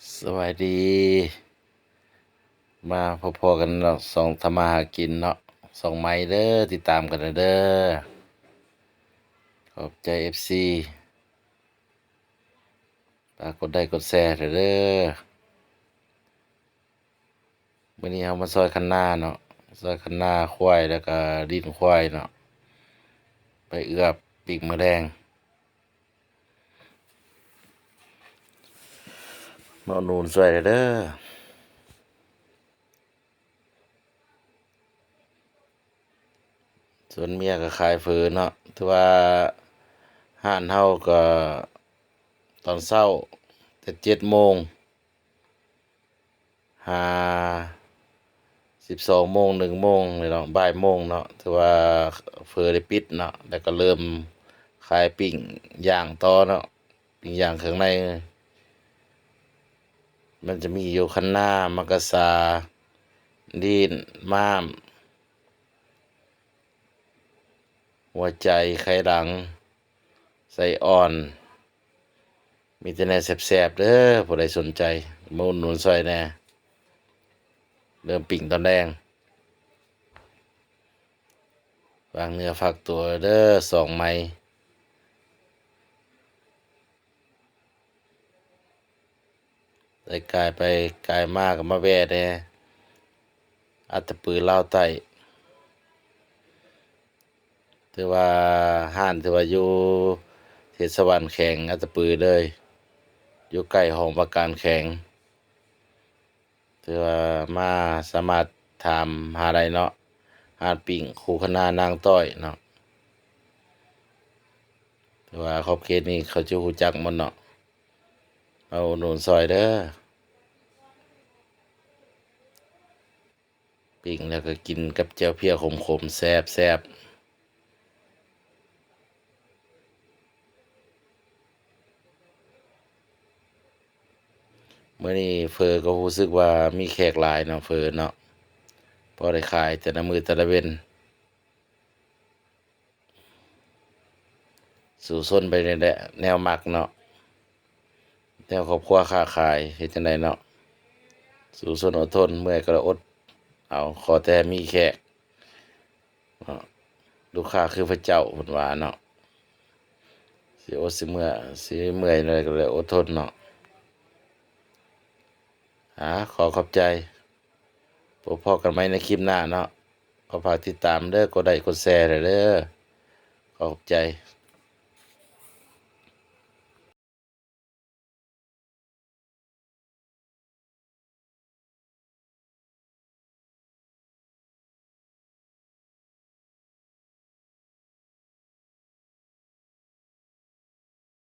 ສະບາຍດີ ມາພໍ້ໆກັນເນາະ ຊ່ອງທຳມາຫາກິນເນາະ ຊ່ອງໃໝ່ເດີ ຕິດຕາມກັນເດີ ຂອບໃຈເອັຟຊີ ຝາກກົດໄລ້ກົດແຊເດີ. ມື້ນີ້ເຮົາມາຊອຍຄັນນາເນາະ ຊອຍຄັນນາຄວາຍ ແລ້ວກະຕີນຄວາຍເນາະ ໄປເອືອບປີ້ງມື້ແລງ ມາອຸດໜູນຊ່ອຍເດີ. ສ່ວນເມຍກໍຂາຍເຝີເນາະ ຖືວ່າຮ້ານເຮົາກໍຕອນເຊົ້າແຕ່ເຈັດໂມງ ຫາສິບສອງໂມງ ໜຶ່ງໂມງນີ້ເນາະ ບ່າຍໂມງເນາະ ຖືວ່າເຝີໄດ້ປິດເນາະ ແລ້ວກໍເລີ່ມຂາຍປີ້ງຍ່າງຕໍ່ເນາະ ປີ້ງຍ່າງເຄື່ອງໃນ ມັນຈະມີຢູ່ຄັນນາ ໝາກກະສາ ລີ້ນ ມ້າມ ຫົວໃຈ ໄຂ່ຫຼັງ ໄສ້ອ່ອນ ມີແຕ່ແນວແຊບໆເດີ ຜູ້ໃດສົນໃຈມາອຸດໜູນຊ່ອຍແດ່ ເລີ່ມປີ້ງຕອນແລງ ຝາກເນື້ອຝາກຕົວເດີ ຊ່ອງໃໝ່ ໄດ້ກາຍໄປກາຍມາກໍມາແວ່ແດ່ ອັດຕະປືລາວໃຕ້ ຖືວ່າຮ້ານຖືວ່າຢູ່ເທດສະບານແຂວງອັດຕະປືເລີຍ ຢູ່ໃກ້ຫ້ອງວ່າການແຂວງ ຖືວ່າມາສາມາດຖາມຫາໄດ້ເນາະ ຮ້ານປີ້ງຄູ່ຄະນານາງຕ້ອຍເນາະ ຖືວ່າຂອບເຂດນີ້ເຂົາຈະຮູ້ຈັກໝົດເນາະ ມາອຸດໜູນຊ່ອຍເດີ. ປີ້ງແລ້ວກໍກິນກັບແຈ່ວພຽຂົມໆ ແຊບໆ. ມື້ນີ້ເຝີກໍຮູ້ສຶກວ່າມີແຂກຫຼາຍເນາະ ເຝີເນາະ ພໍໄດ້ຂາຍແຕ່ລະມື້ແຕ່ລະເວັນ. ສູ້ຊົນໄປນີ້ແຫຼະ ແນວມັກເນາະ ແນວຄອບຄົວຄ້າຂາຍ ເຮັດຈັ່ງໃດເນາະ ສູ້ຊົນອົດທົນ ເມື່ອຍກໍໄດ້ອົດເອົາ ຂໍແຕ່ມີແຂກເນາະ ລູກຄ້າຄືພະເຈົ້າ ເພິ່ນວ່າເນາະ ຊິອົດຊິເມື່ອຍ ຊິເມື່ອຍແນວໃດກໍໄດ້ອົດທົນເນາະ. ອາ ຂໍຂອບໃຈ ພົບພໍ້ກັນໃໝ່ໃນຄລິບໜ້າເນາະ ກໍຝາກຕິດຕາມເດີ ກົດໄລ້ກົດແຊໃຫ້ເດີ ຂໍຂອບໃຈ.